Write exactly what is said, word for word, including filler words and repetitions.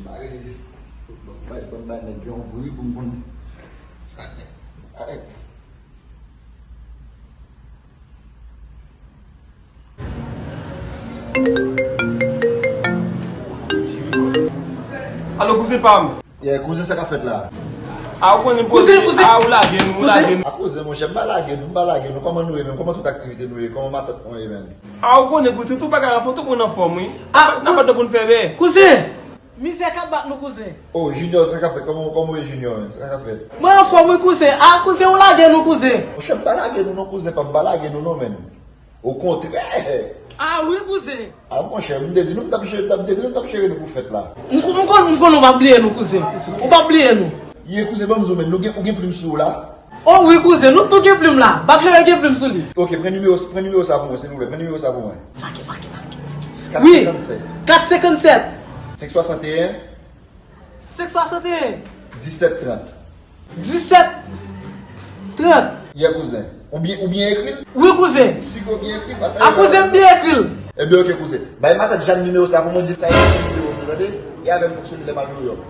Mare, ban m bay, ban m bay nèg yon bri pou m konn sa nèg. Ay. Alo, kouzen pa m. Yeah, kouzen, sa k ap fèt la? A, ou konnen. Kouzen, kouzen. A, ou lage nou, ou lage nou. A, kouzen, monchè, m pa lage nou, m pa lage nou. Kòman nou ye menm? Kòman tout aktivite nou ye? Kòman matant mwen ye menm? A, ou konnen, kouzen, tout bagay anfòm, tout moun anfòm, wi. A, n ap kou- tann pou n fè bè. Kouzen! Mizè k ap bat nou, kouzen. Oh, Junior, sa k ap fèt? Kòman, kòman w ye, Junior, menm? Sa k ap fèt? Mwen anfòm, wi, kouzen. A, kouzen, ou lage nou, kouzen. Monchè, m pa lage nou non, kouzen pa m, m pa lage nou non, menm. Okontrè! A, wi, kouzen. A, monchè, m te di nou m t ap jere, m te di nou m t ap jere nou pou fèt la. M ko-, m konn, m konn ou p ap bliye nou, kouzen. Ou p ap bliye nou. Ye, kouzen, ban m di w, menm, nou gen, ou gen plim sou w la? O wi, kouzen, nou tout gen plim la. Baklere gen plim sou li. Ok, pran nimewo, pran nimewo sa pou mwen, silvouplè. Pran nimewo sa pou mwen. Make, make, make, make. Wi. Kat senkannsèt. Kat senkannsèt. Senk swasanteyen. Senk swasanteyen. Disèt trant. Disèt trant. Yeah, kouzen. Ou byen, ou byen ekri l? Wi, kouzen. Si w byen ekri l, pa ta. A, kouzen, m byen ekri l. Ebyen, ok, kouzen. Bay matant Jàn nimewo sa pou mwen, di l sa e nimewo m, tande? E avè m fonksyone lè m al Nouyòk.